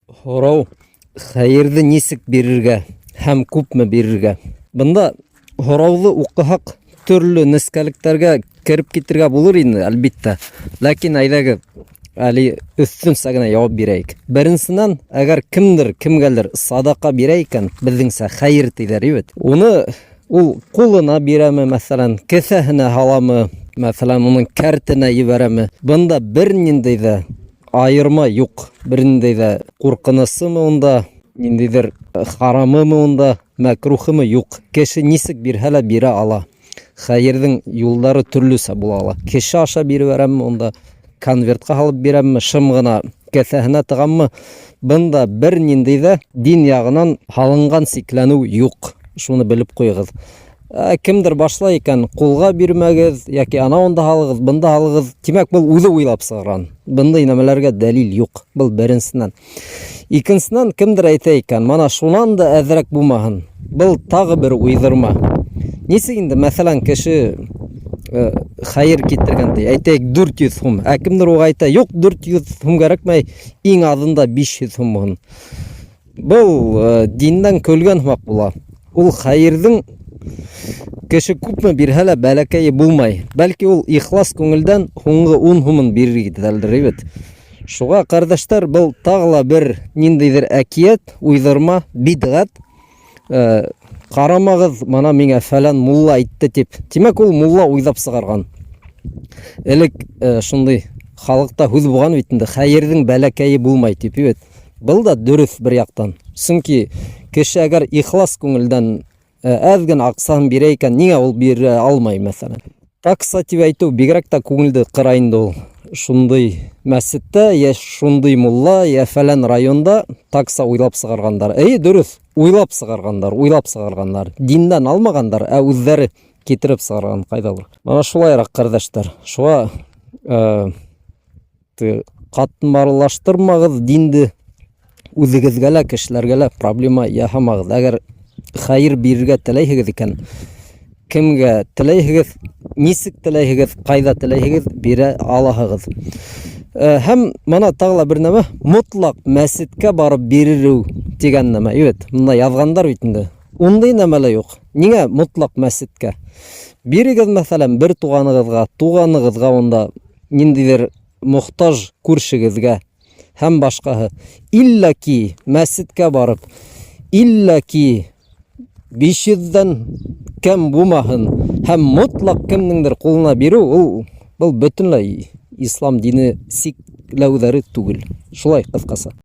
Һорау: Хәйерҙе нисек бирергә һәм күпме бирергә? Бында һорауҙы уҡыһаҡ, төрлө нескәлектәргә кереп китергә булыр ине, әлбиттә. Ләкин әйҙәгеҙ, әле өҫтөнсә генә яуап бирәйек. Беренсенән, әгәр кемдер кемгәлер садаҡа бирә икән, беҙҙеңсә хәйер тиҙәр бит. Уны ул ҡулына бирәме, мәҫәлән, кеҫәһенә һаламы, мәҫәлән, уның кәртенә ебәрәме? Бында бер ниндәй ҙә айырма юҡ, бер ниндәй ҙә ҡурҡынысымы унда, ниндәйҙер харамымы унда, мәкрухымы юҡ. Кеше нисек бирһә лә бирә ала. Хәйерҙең юлдары төрлөсә була ала. Кеше аша биреп бәрәмме унда, конвертҡа һалып бирәмме, шым ғына кеҫәһенә тығаммы? Бында бер ниндәй ҙә дин яғынан һалынған сикләнеү юҡ. Шуны белеп ҡуйығыҙ. Ә кемдер башлай икән, ҡулға бирмәгеҙ, йәки ана унда һалығыҙ, бында һалығыҙ. Тимәк, был үҙе уйлап сығарған. Бындай нәмәләргә дәлил юҡ. Был беренсенән. Икенсенән, кемдер әйтә икән, мана шунан да әҙерәк булмаһын. Был тағы бер уйҙырма. Нисек инде, мәҫәлән, кеше э, хәйер китергән ти, әйтәйек 400 һум. Ә кемдер уға әйтә, юҡ, 400 һум кәрәкмәй, иң аҙында 500 һум булһын. Был э, диндән көлгән һымаҡ була. Ул хәйерҙең кеше күпме бирһә лә бәләкәйе булмай. Бәлки ул ихлас күңелдән һуңғы 10 һумын бирер китәлдер бит. Шуға, ҡәрҙәштәр, был тағы ла бер ниндәйҙер әкиәт, уйҙырма, бидғәт. Э, ҡарамағыҙ, мына миңә фәлән мулла әйтте тип. Тимәк, ул мулла уйлап сығарған. Элек э, шундай халыҡта һүҙ булған бит инде, хәйерҙең бәләкәйе булмай тип бит. Был да дөрөҫ бер яҡтан. Сөнки кеше әгәр ихлас күңелдән э, әҙ генә аҡсаһын бирә икән, ниңә ул бирә алмай, мәҫәлән. Такса тип әйтеү бигерәк тә күңелде ҡыра инде ул. Шундай мәсеттә, йә шундай мулла, йә фәлән районда такса уйлап сығарғандар. Эйе, дөрөҫ, уйлап сығарғандар, уйлап сығарғандар. Диндән алмағандар, ә үҙҙәре китереп сығарған ҡайҙалыр. Мына шулайыраҡ, ҡәрҙәштәр. Шуға э, Ҡатмарлаштырмағыҙ динде, үҙегеҙгә лә, кешеләргә лә проблема яһамағыҙ. Әгәр хәйер бирергә теләйһегеҙ икән, кемгә теләйһегеҙ, нисек теләйһегеҙ, ҡайҙа теләйһегеҙ, бирә алаһығыҙ. Э, һәм мына тағы ла бер нәмә, мотлаҡ мәсеткә барып бирелеү тигән нәмә. Бит, мында яҙғандар бит инде. Ундай нәмә лә юҡ. Ниңә мотлаҡ мәсеткә? Бирегеҙ, мәҫәлән, бер туғанығыҙға, туғанығыҙға унда ниндидер мохтаж күршегеҙгә һәм башҡаһы. Иллә ки мәсеткә барып, иллә ки 500-дән кәм булмаһын һәм мотлаҡ кемдеңдер ҡулына биреү, ул был бөтөнләй ислам дине сикләүҙәре түгел. Шулай ҡыҫҡаса.